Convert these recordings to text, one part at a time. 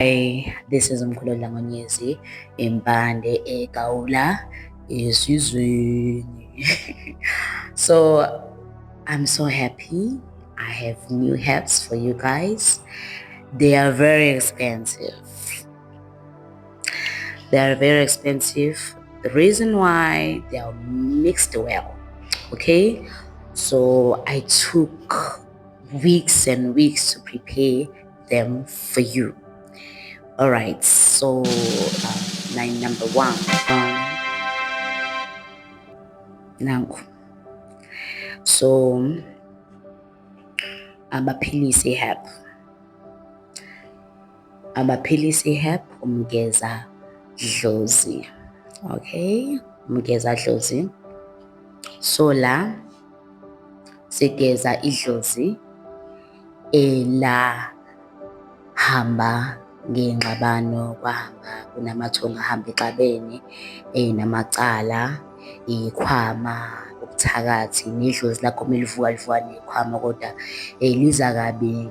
Hey, this is Mkhulu Dlangonyezi, impande egawula esizweni. So I'm so happy. I have new hats for you guys. They are very expensive. They are very expensive. The reason why they are mixed well. Okay, so I took weeks and weeks to prepare them for you. All right, so line number one. Nanku. So amaphilisi herb. Amaphilisi herb umgeza dlozi. Okay, umgeza dlozi. So la sigeza idlozi elahamba ngengxabano, kwahamba kunamathongo ahamba exabene, namacala, iy'khwama, ubuthakathi, nedlozi lakho uma livuka livuka ney'khwama kodwa liza kabi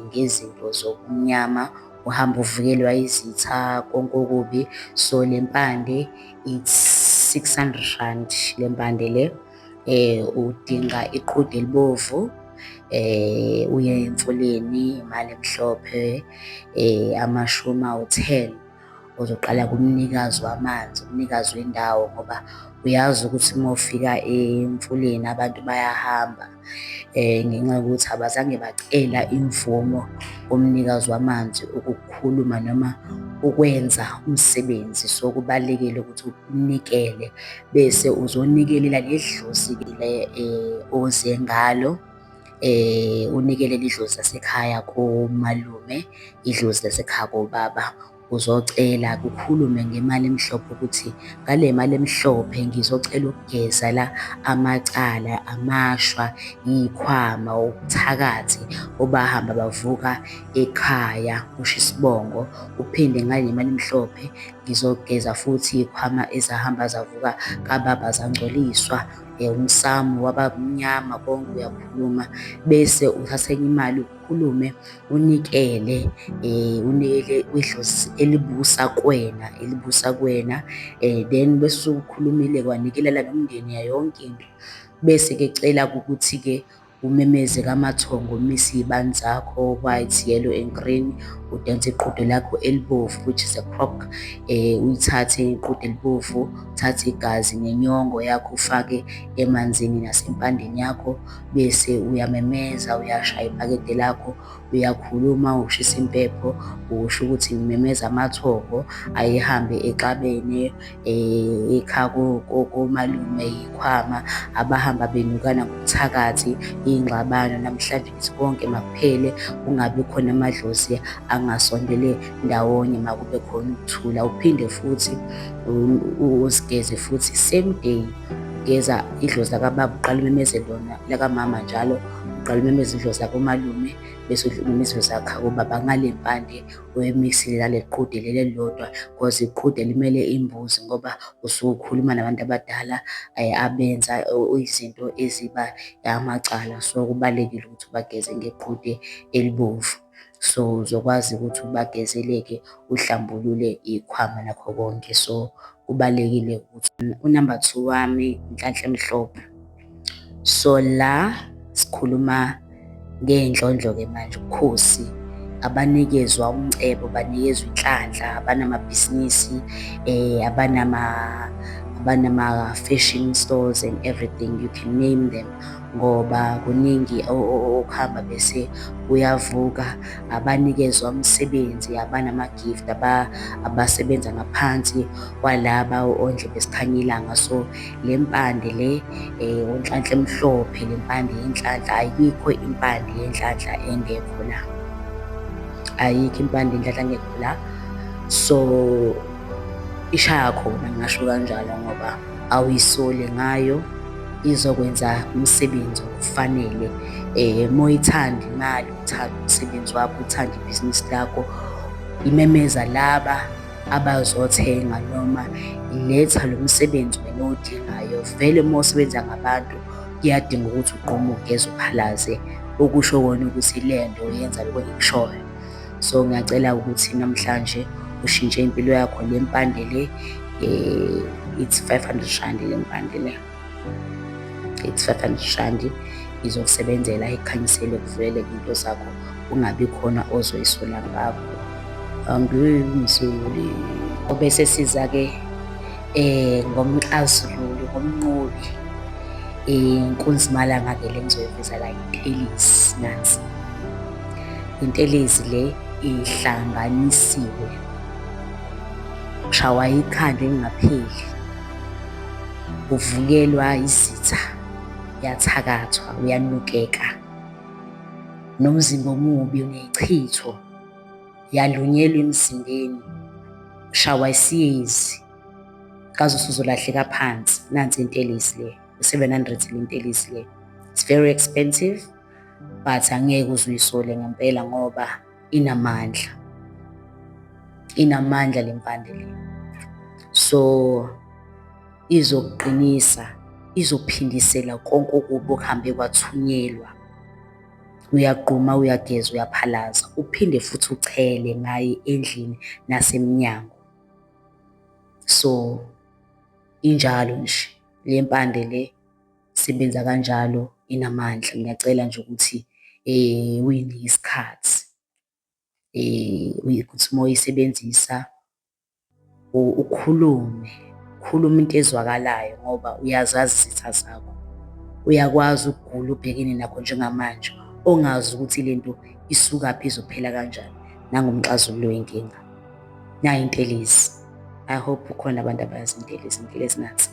ngezinto zobumnyama, uhamba uvikelwa izitha, konke okubi. So le mpande it's R600 le mpande le. Udinga iqhude elibovu, uye emfuleni, imali emhlophe, amashumi awu-10 uzoqala kumnikazi wamanzi, umnikazi wendawo, ngoba uyazi ukuthi uma ufika emfuleni abantu bayahamba ngenxa yokuthi abazange bacela imvumo kumnikazi wamanzi ukukhuluma noma ukwenza umsebenzi. So kubalulekile ukuthi unikele bese uzonikelela ledlozi le oze ngalo, unikelele idlozi lasekhaya komalume, idlozi lasekhaya kobaba. Uzocela kukhulume ngemali emhlophe ukuthi ngale mali emhlophe ngizocela ukugeza la amacala, amashwa, iy'khwama, ubuthakathi obahamba bavuka ekhaya, usho isibongo. Uphinde ngale mali emhlophe ngizogeza futhi iy'khwama ezahamba zavuka kababa zangcoliswa, umsamo waba mnyama, konke uyakhuluma. Bese uthatha enye imali ukhulume unikele, unikele kwidlozi elibusa kuwena, elibusa kuwena. Then bese usukhulumile wanikelela nomndeni yonke into. Bese-ke cela-ke ukuthi-ke umemeze kamathongo, umise iy'bani zakho white, yellow and green, udanse iqhude lakho elibovu which is a croc. Uyithathe iqhude elibovu, uthathe igazi nenyongo yakho ufake emanzini nasempandeni yakho, bese uyamemeza, uyashaya ibhakede lakho, uyakhuluma, ushisa impepho, usho ukuthi ngimemeza amathongo ayihambe exabene ekhaya komalume, iy'khwama, abahamba benukana ngobuthakathi, iy'ngxabano. Namhlanje ngithi konke makuphele, kungabi khona amadlozi angasondele ndawonye, makube khona ukuthula. Uphinde futhi uzigeze futhi same day, ugeza idlozi lakababa, uqale umemeze lona lakamama njalo, uqale umemeze idlozi lakomalume, bese umemeza idlozi lakhabobaba ngale mpande oyimixile nale qhude leli elilodwa, cause iqhude limele imbuzi ngoba usuke ukhuluma nabantu abadala abenza izinto eziba amacala. So kubalulekile ukuthi ubageze ngeqhude elibovu. So uzokwazi ukuthi ubagezele-ke, uhlambulule iy'khwama nakho konke. So kubalulekile ukuthi u-number two wami Inhlanhla Emhlophe. So la sikhuluma ngey'ndlondlo-ke manje, ubukhosi, abanikezwa umcebo, banikezwa inhlanhla, abanamabhizinisi, abanama-fashion stores and everything, you can name them, ngoba kuningi okuhamba bese kuyavuka. Abanikezwa umsebenzi, abanama-gift, abasebenza ngaphansi kwalaba ondlebe zikhanya ilanga. So le mpande le uNhlanhla Emhlophe, le mpande yenhlanhla, ayikho impande yenhlanhla engekho la, ayikho impande yenhlanhla engekho la. So ishaya khona, ngingasho kanjalo, ngoba awuyisoli ngayo, izokwenza umsebenzi okufanele. Uma uyithanda imali, uthanda umsebenzi wakho, uthanda ibhizinisi lakho, imemeza laba abazothenga noma iletha lo msebenzi wena owudingayo. Vele uma usebenza ngabantu kuyadinga ukuthi ugqume, ugeze, uphalaze, okusho kona ukuthi le nto yenza lokhu engikushoyo. So ngiyacela ukuthi namhlanje ushintshe impilo yakho. Le mpande le, it's R500 le mpande le. It's R500, izokusebenzela, ikukhanyisele, kuvulele into zakho, kungabi khona ozoyisola ngakho. Angimsoli. Obese siza-ke ngomxazululi, ngomnqobi, inkunzimalanga-ke le ngizoyiveza la, intelezi nansi. Intelezi le ihlanganisiwe. Ushawa ikhanda elingapheli, uvukelwa izitha, uyathakathwa, uyanukeka, nomzimba omubi uneyichitho, uyalunyelwa emzimbeni, ushawa isiyezi, kaze usuzolahleka phansi. Nansi intelezi le, u-700 le ntelezi le. It's very expensive, but angeke uze uyisole ngempela ngoba inamandla. Inamandla le mpande le. So izokuqinisa, izophindisela konke okubi okuhambe kwathunyelwa. Uyagquma, uyageza, uyaphalaza, uphinde futhi uchele ngaye endlini nasemnyango. So injalo nje le mpande le, isebenza kanjalo, inamandla. Ngiyacela nje ukuthi uyinike isikhathi, ukuthi uma uyisebenzisa ukhulume, ukhulume into ezwakalayo ngoba uyazazi izitha zakho. Uyakwazi ukugula ubhekene nakho njengamanje, ongazi ukuthi lento isukaphi, izophela kanjani. Nangumxazululo wenkinga. Nayi intelezi. I hope kukhona abantu abayazi intelezi, intelezi nansi.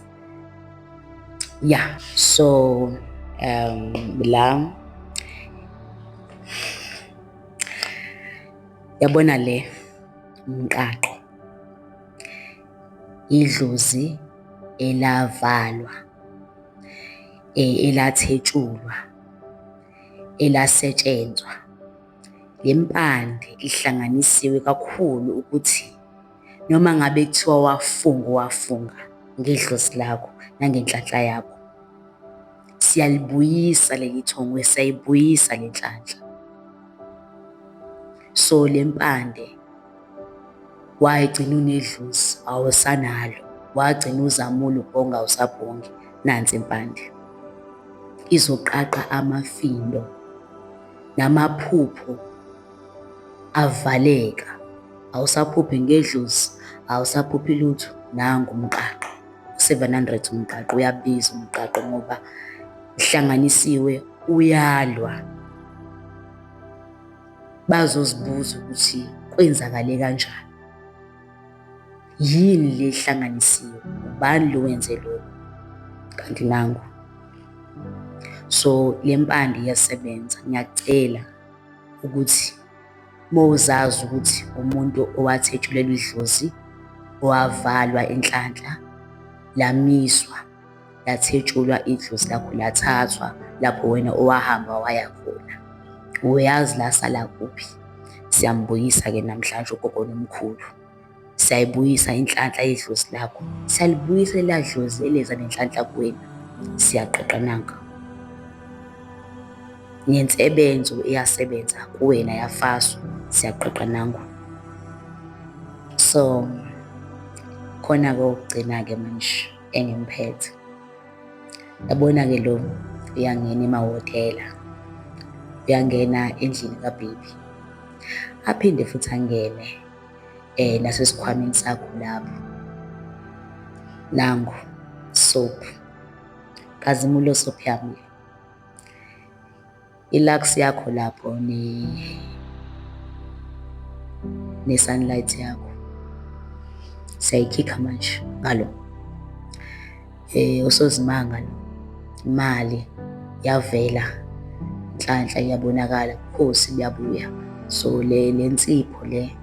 Yeah, so la yabona le umqaqo, idlozi elavalwa, elathetshulwa, elasetshenzwa. Le mpande ihlanganisiwe kakhulu ukuthi noma ngabe kuthiwa wafunga, wafunga ngedlozi lakho nangenhlanhla yakho, siyalibuyisa leli thongo, siyayibuyisa le nhlanhla. So le mpande wayigcina unedlozi awusanalo, wagcina uzamula ubhonga awusabhongi, nansi impande. Izoqaqa amafindo namaphupho avaleka, awusaphuphi ngedlozi, awusaphuphi lutho, nangu umqaqo. U-700 umqaqo, uyabiza umqaqo ngoba uhlanganisiwe, uyalwa. Bazozibuza ukuthi kwenzakale kanjani, yini le ehlanganisiwe, ubani lo wenze lokhu, kanti nangu. So le mpande iyasebenza. Ngiyacela ukuthi uma uzazi ukuthi umuntu owathetshulelwa idlozi, owavalwa inhlanhla, lamiswa, lathetshulwa idlozi lakho, lathathwa lapho wena owahamba waya khona, uyazi lasala kuphi. Siyambuyisa-ke namhlanje ugogo nomkhulu. Siyayibuyisa inhlanhla yedlozi lakho. Siyalibuyisa lela dlozi eleza nenhlanhla kuwena. Siyaqaqa nanka. Nensebenzo eyasebenza kuwena yafaswa, siyaqaqa nangu. So khona-ke okugcina-ke manje engimphethe. Yabona-ke lo uyangena emahhotela, uyangena endlini ka-baby, aphinde futhi angene nasesikhwameni sakho lapho. Nangu soap, Nkazimulo soap yami le. I-Lux yakho lapho ne-Sunlight yakho. Siyayikhikha manje ngalo. Usozimanga lo, imali iyavela, inhlanhla iyabonakala, ubukhosi buyabuya. So le nsipho le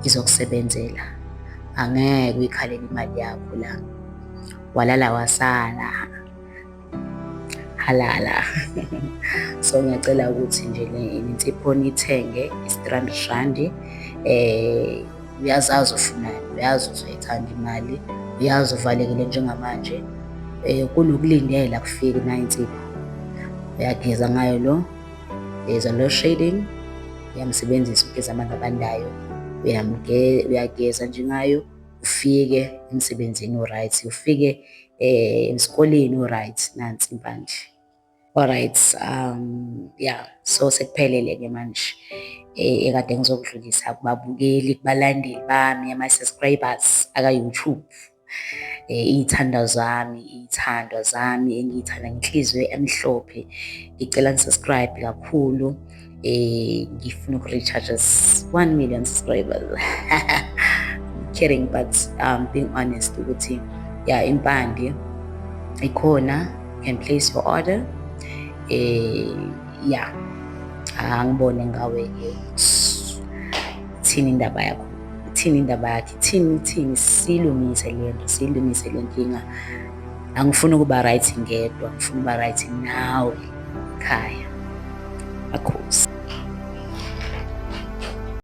izokusebenzela, angeke uyikhalele imali yakho la. Walala wasala, halala. So ngiyacela ukuthi nje le insipho niyithenge, is R300. Uyazazi ufunani, uyazi uzoyithanda imali, uyazi uvalekile njengamanje. Kunokulindela kufike nayi insipho. Uyageza ngayo lo, there's a load shedding. Uyamsebenzisa ugeza amanzi abandayo, uyageza nje ngayo, ufike emsebenzini u-right, ufike esikoleni u-right. Nansi impande. Alright, yeah, so sekuphelele-ke manje ekade ngizokudlulisa kubabukeli, kubalandeli bami, ama-subscribers aka-YouTube. Iy'thandwa zami, iy'thandwa zami engiy'thanda ngenhliziyo emhlophe. Ngicela ni-subscribe kakhulu. Ngifuna uku-reach just 1 million subscribers. Kidding, but being honest ukuthi yeah, impande ikhona, you can place your order. Yeah, angibone ngawe-ke ithini indaba yakho, ithini indaba yakho, ithini, ithini, siyilungise le nto, siyilungise le nkinga. Angifuni ukuba right ngedwa, ngifuna ukuba right nawe ekhaya. Makhosi.